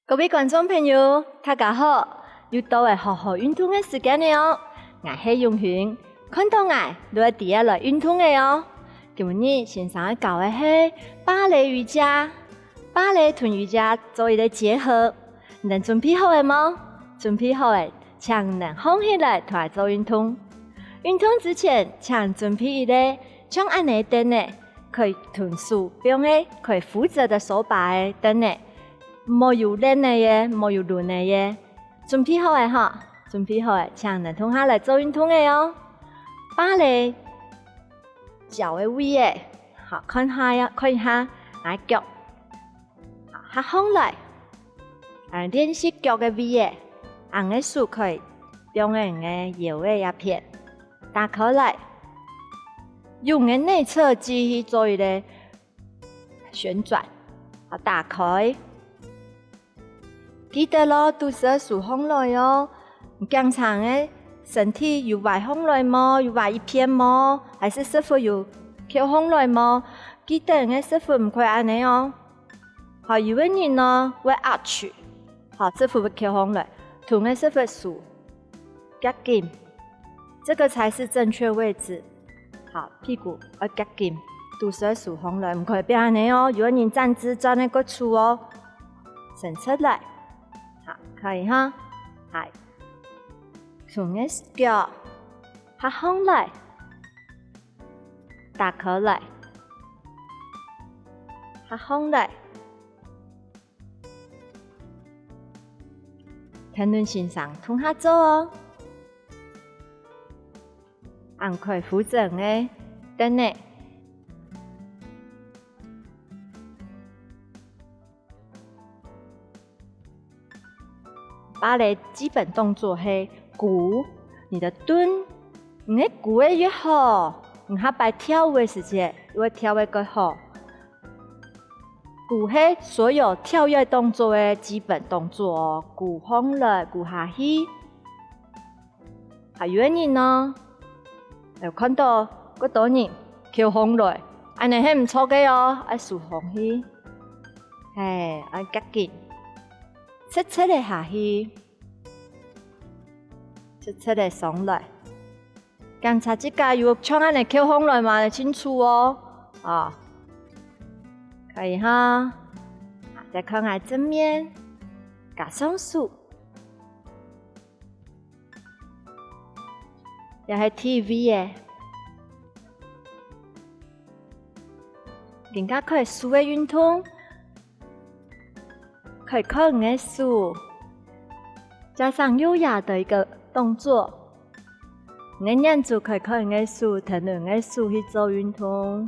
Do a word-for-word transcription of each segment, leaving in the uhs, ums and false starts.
各位觀眾朋友，大家好！又到了好好運動个時間了哦！𠊎係永興，看著𠊎就會知愛來運動个哦！今日先生愛教个係芭蕾瑜伽，芭蕾同瑜伽做一個結合。你等準備好了無？準備好了，請你等䟘起來同𠊎做運動。運動之前，請準備一個像恁仔个凳仔， 可以同手放个，可以扶著个手把个凳仔，無有輪仔个，無有輪仔个。準備好了吼，準備好了，請你等䟘下來做運動个哦。芭蕾腳个位仔，好，看下呀，看一下，𠊎腳，好，下䟘來。啊，練習腳个位仔，恁仔手可以放在你个腰仔這片。 打開來，用你个內側肌去做一個旋轉，好，打開。記得哦，肚屎愛收䟘來哦。你頸項个身體有歪䟘來無？有歪一片無？還係屎朏有翹䟘來無？記得你个屎朏毋可以恁仔哦。 好，有个人呢會壓住，好，屎朏會翹䟘來，同你个屎朏收，夾緊，這個才是正確位置。好，屁股愛夾緊，肚屎愛收䟘來，毋可以變恁仔哦。有个人站姿轉个過粗哦，伸出來，好，可以哈。好，同你个腳下䟘來，打開來，下䟘來。 跈等先生共下做哦。恁仔扶正个凳仔。芭蕾基本動作係跍，你个蹲，你个跍仔越好，你下擺跳舞个時節，又會跳會較好。 跍係所有跳躍動作个基本動作哦，跍䟘來，跍下去。還有个人呢，有看著較多人翹䟘來，恁仔係毋著个哦，愛收䟘去。係，愛夾緊，直直仔下去，直直仔上來。 檢查自家有像恁仔翹䟘來無，清楚哦。啊，可以哈。再看下正面，加上手。這係第一位仔。今下開始个運動， 開開你个手，加上優雅的一個動作。你个眼珠開開你个手，跈等你个手去做運動。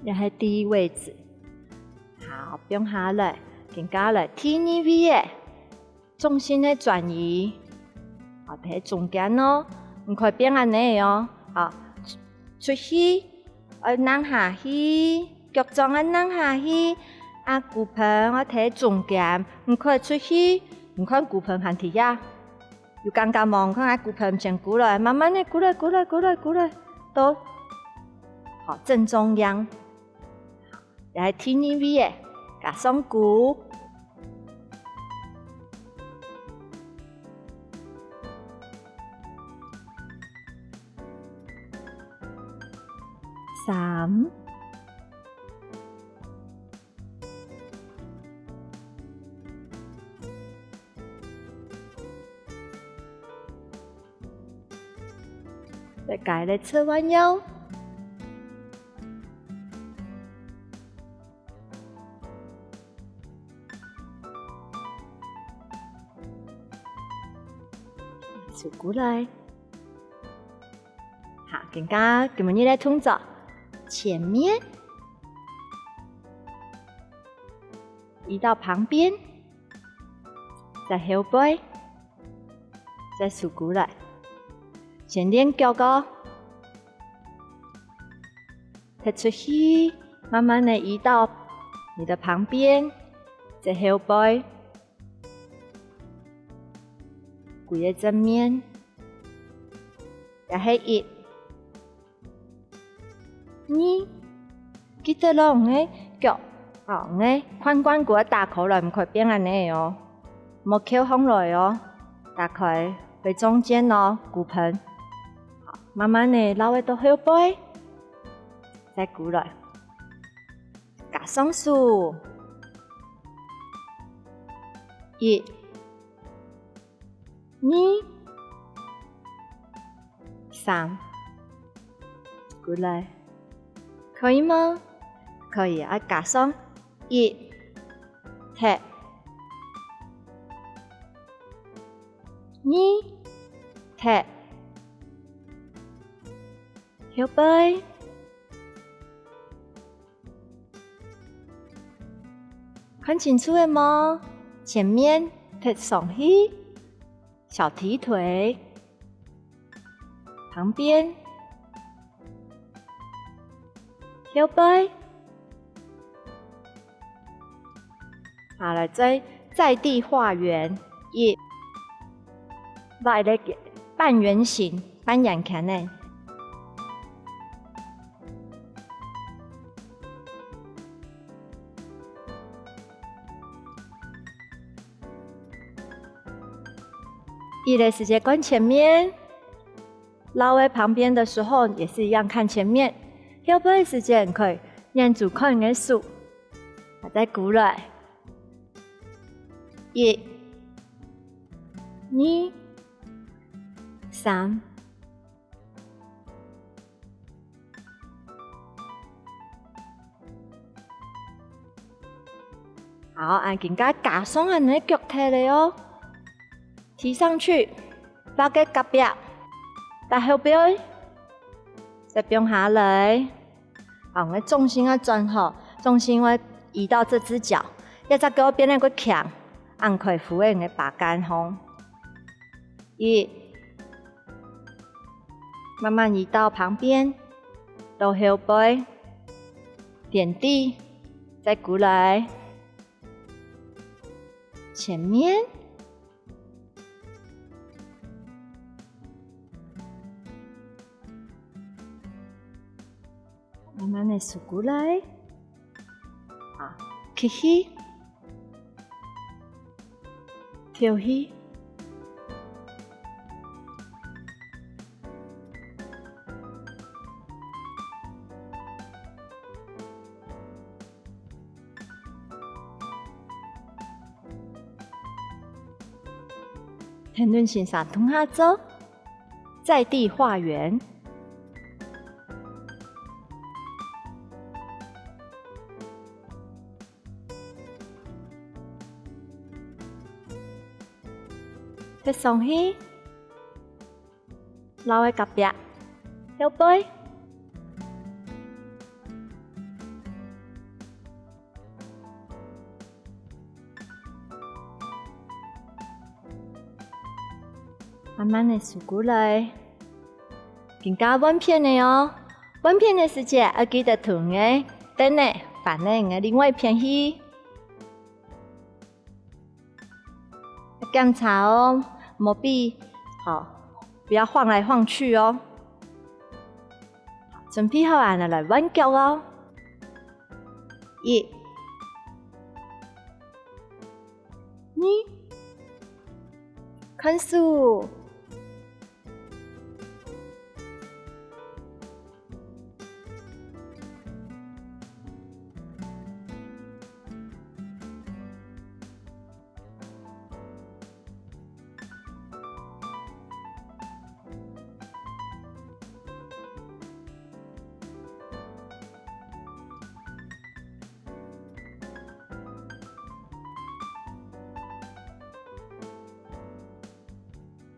這係第一位仔。好，放下來，今下來第二位仔。 重心个轉移，好，在中間哦，毋可以變恁仔哦，好，出去，愛躪下去，腳掌愛躪下去，啊，骨盆愛在中間，毋可以出去，你看骨盆還在這，有感覺無？你看𠊎骨盆先跍來，慢慢仔跍來，跍來，跍來，跍來，到，好，正中央。 這係第二位仔，加上跍。三。 再加一個側彎腰。收過來。好，今下今晡日个動作，前面，移到旁邊，再後背， 再收過來。先練腳哦，踢出去，慢慢仔移到你个旁邊，再後背，歸個正面。這係一。二，記得咯，你个腳，哦，你个髖關節打開來，毋可以變恁呢哦，莫翹䟘來哦，打開，對中間哦，骨盆。好，慢慢个摎佢到後背，再跍來，加上手。一， 二、三，過來。可以嗎？可以，愛加上一，踢。二，踢。後背。 看清楚了無？前面踢上去，小踢腿，旁邊，後背。好，來，再，在地畫圓，一，畫一個半圓形，半圓圈呢。 一个時節看前面，摎个旁邊的時候也是一樣看前面。後背个時節可以沿著看你个手，啊，再跍來。一、二、三。 好，啊，今下加上恁呢腳踢了哦。踢上去，畫个隔壁，到後背，再放下來。好，𠊎重心愛轉好，重心愛移到這隻腳，這隻腳變到較強，恁可以扶穩𠊎个把杆吼。一， 慢慢移到旁邊，到後背，點地，再跍來，前面，慢慢个收過來，啊，吸氣，敨氣。 跈等先生共下做，在地畫圓。 踢上去，摎个隔壁，後背。慢慢个收過來。今下換片了哦，換片个時節愛記得同你个凳仔搬到你个另外一片去。 檢查哦，莫比，好，不要晃來晃去哦。準備好啊，來換腳哦。一、二，看手。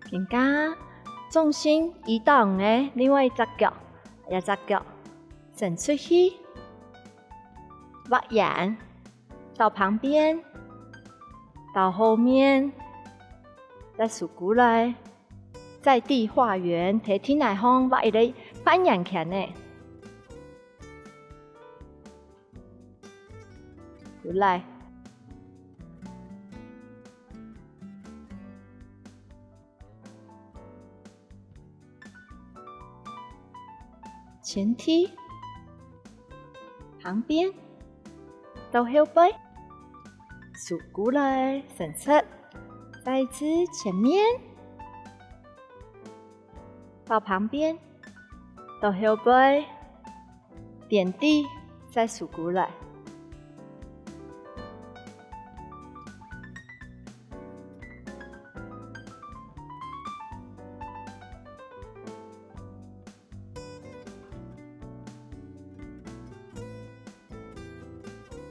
今下重心移到你个另外一隻腳，這隻腳伸出去，畫圓，到旁邊，到後面，再收過來，在地畫圓，在地泥項畫一個半圓圈仔。 過來。前踢，旁邊，到後背，手過來伸直，再一次前面，到旁邊，到後背，點地，再手過來。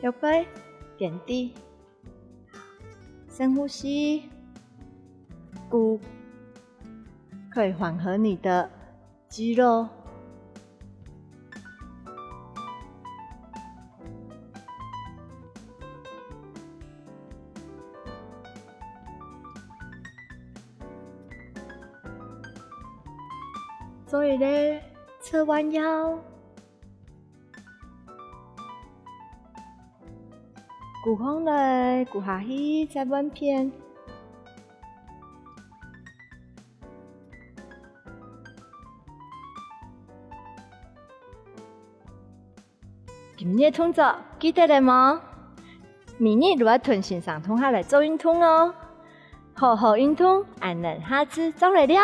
腰背，點地，深呼吸，鼓，可以緩和你的肌肉。 做一個側彎腰，跍䟘來，跍下去，再換片。 今日動作記得了無？明日就愛同先生同下來做運動哦！好好運動，恁樣下次再來尞。